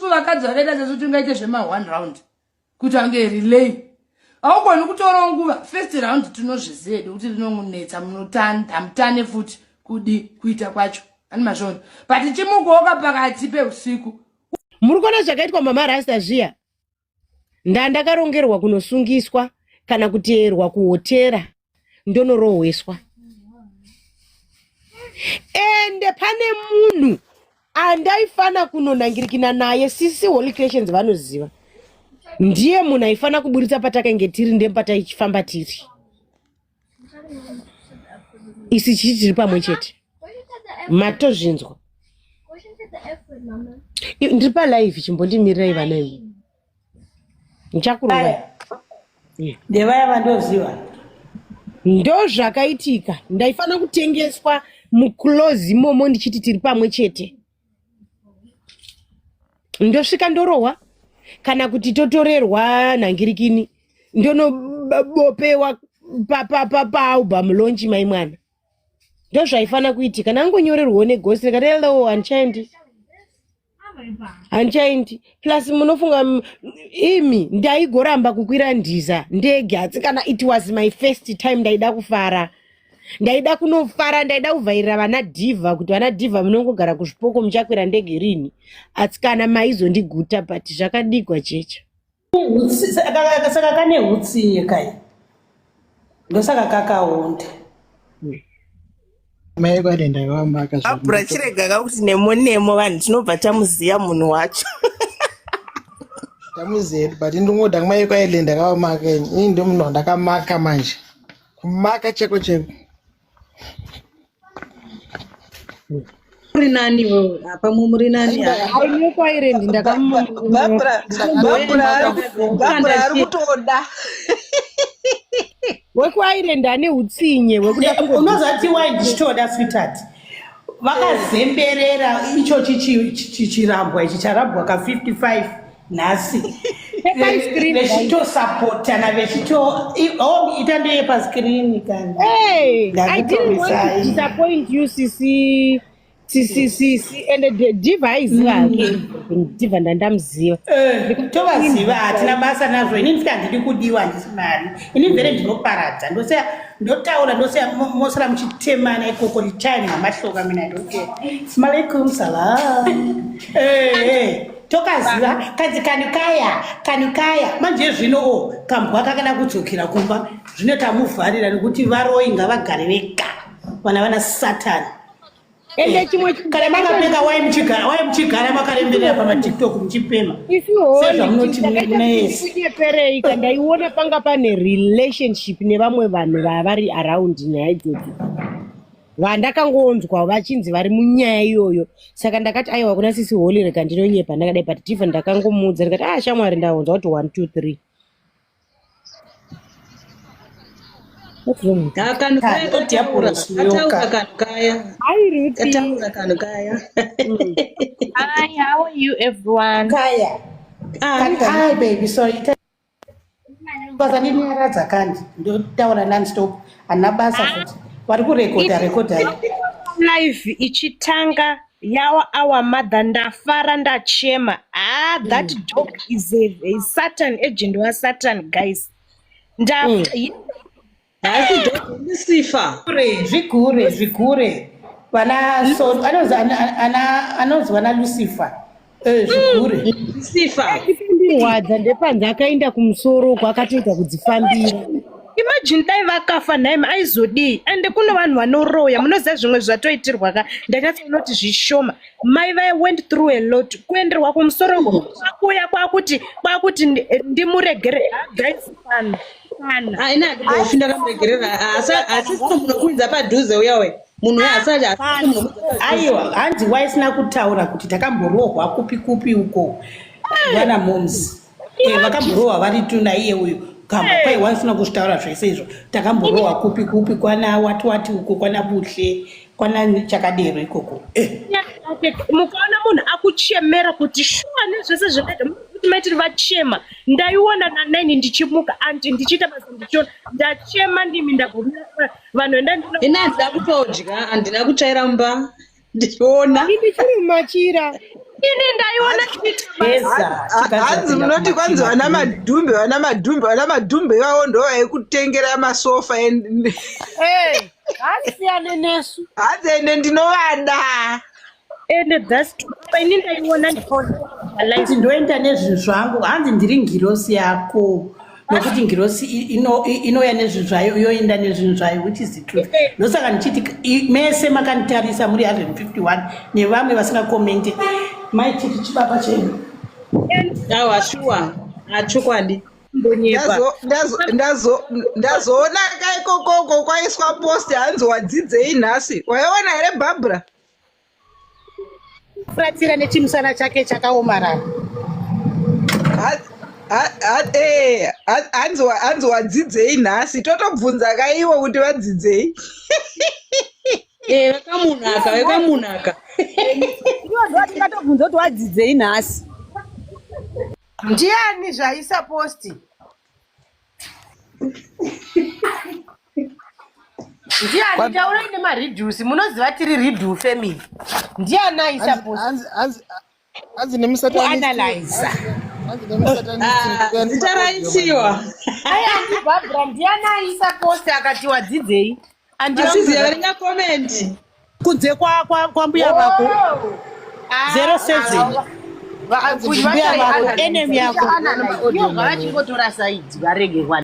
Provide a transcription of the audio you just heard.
Vakadzi vakaita sesu tingaite zvema one round kuti ange relay. Haugoni kutorawo nguva. First round tinozviziva hedu kuti rinonetsa, munotandamutane futi kudi kuita kwacho. Ani mazvona. But chimukoka pakati peusiku. Muri kuona zvakaitwa mama Rasta zviya? Ndandakarongerwa kunosungiswa kana kuteerwa kuhotera ndonorohweswa. Ende pane munhu andaifana kunonangirikina naye, sisi Holy Creations vanoziva. Ndiye munhu aifana kuburitsa patakainge tiri ndempataichifamba tiri. Isi chii tiri pamwe chete. Matozvinzwa. Ndiri palive, chimbondimirirai vana imi. Ndichakurova. Ndevaya vandoziva. Ndozvakaitika. Ndaifana kutengeswa muclose imomo ndichiti tiri pamwe chete. Ndosvika ndorohwa kana kuti totorerwa nhangirikini ndonobopewa paalbum launch mai mwana. Ndozvaifana kuitika. Nangonyorerwawo negosi ndikati hello handichaendi. Handichaendi. Plus munofunga imi ndaigoramba kukwira ndiza ndege asi kana it was my first time ndaida kufara. Ndaida kunofara, ndaida kuvhairira vana Diva kuti vana Diva munongogara kuzvipoko muchakwira ndege rini. Asi kana maizondiguta but zvakadigwa jecha. Saka kane hutsinye kai. Ndosaka kakaonda. Mai kwade ndakavamaka. Abra chirega ka kuti nemo nemo vanhu tinobva tamuziya munhu wacho. Tamuziya but ndingoda mai kwaile ndakavamaka ini. Ini ndo munhu wandakamaka manje. Kumaka cheko cheko. Muri nani wewe? Apa muri nani? Ai kwaire ndakamu Barbara Barbara ari kutoda. Wekwaire ane utsinye hwekuda kungo Unozati why ndichitoda sweetheart. Vakazemberera ichochi chirambwa ichi charambwa ka 55 nhasi. Vechitosapotana vechito oh ita ndeye pascreen kana. Hey, I didn't want to disappoint you sisi. Sisi sisi and the Diva aiziva hake. Diva ndandamuziva. Tovaziva hatina basa nazvo. Ini ndifika handidi kudiwa handisi mari. Ini mvere ndinoparadza. Ndosiya ndotaura ndosiya mosara muchitemana ikoko retire namahloka mina I don't care. Assalamualaikum salam. Tokaziva kanzi kanukaya kanukaya manje zvino o kambwa kakada kudzokera kumba zvino tamuvharira nekuti varoi ngavagare vega vana vana satani. Ende chimwe kana makapenga wai muchigara wai muchigara makaremberera pamatiktok muchipema sezvamunoti muneyese ndaiona panga pane relationship nevamwe vanhu vavari around nyaya idzodzo vandakangonzwa vachinzi vari munyaya iyoyo. Saka ndakati aiwa kuna sisi Holy rega ndinonyepa ndakadai, but Diva ndakangomuudza ndikati ah shamwari ndaonzwa kuti 1 2 3. Kanhu kaya kataura kataura kanhu kaya. Hi Ruthie. Kataura kanhu kaya. Hi, how are you everyone? Kaya. Hi baby, sorry. Basa ndinyaradza kandi ndotaura non-stop handina basa futi. Vari kurekodha rekodha. Live ichitanga yawa our mother ndafara ndachema. That dog is a Satan agent wa Satan guys. Haasi dog Lucifer. Zvigure zvigure. Vana so anonzi ana anonzi vana Lucifer. Zvigure. Lucifer. Ndirwadza ndepanzi akaenda kumusoro uko akatoita kudzifambira. Imagine dai vakafa nhaimi aizodii? Ende kune vanhu vanoroya, munoziva zvimwe zvatoitirwa ka. Ndakatsoona kuti zvishoma. Mai vaya went through a lot. Kuenderwa kumusoro uko kwakuuya kwakuti ndimuregere. Guys kana. Kana. Ah, ina handimbofi ndakamuregerera. Asi munokwidza padhuze uya we. Munhu uya asati asi munokwidza padhuze. Aiwa, hanzi waisina kutaura kuti takamborohwa kupi kupi uko. Vana moms. Vakamborohwa vari tu naiye uyu. Kamba kwai waisina kuzvitaura zvese izvo. Takamborohwa kupi kupi kwana wati wati uko kwana Buhle kwana chakadero ikoko. Mukaona munhu akuchemera kuti shuwa nezvese zvakaita kuti maitiri vachema. Ndaiona na9 ndichimuka anti ndichiita basa ndichiona ndachema ndimi ndagomera vanhu enda ndino. Ini handina kutodya, handina kutsvaira mumba ndichiona. Ini ndichiri mumachira. Ini ndaiona Geza, Hanzi munoti kwanzi vana madhumbe, vana madhumbe, vana madhumbe ivavo ndo vaikutengera masofa. Eh, hasiyane nesu. Hanzi ende ndinovada. Ende that's true. Ini ndaiona ndikaona. Hanzi ndoenda nezvinhu zvangu, hanzi ndiri ngirosi yako, nokuti ngirosi inouya nezvinhu zvayo, yoenda nezvinhu zvayo, which is the truth. Ndosaka ndichiti mese makanditarisa muri 151 nevamwe vasingakomente, maititi chibaba chedu. Awa, shuwa, achokwadi. Mbonyepa. Ndazoona kaikokoko kwaiswa post, hanzi wadzidzei nhasi? Waiona here, Barbara? Furatira nechimusana chake chakaomarara. Hanzi wadzidzei nhasi? Totobvunza kaiwo kuti vadzidzei. Eh, vakamunaka, vakamunaka. Ivo ndo tingatobvunza kuti wadzidzei nhasi. Ndiani zvaisa post? Ndiani? Taurai nemareduce, munoziva tiri redo family. Ndiani aisa post? Hanzi nemusatanist. Kuanalyza. Hanzi nemusatanist. Ah, zita raisiwa. Ai, andi Barbara, ndiani aisa post akati wadzidzei? Asiziva verenga comment. Kunze kwambuya vako 07, mbuya vako, enemy yako. Iyo vachingotora side, varegerwa.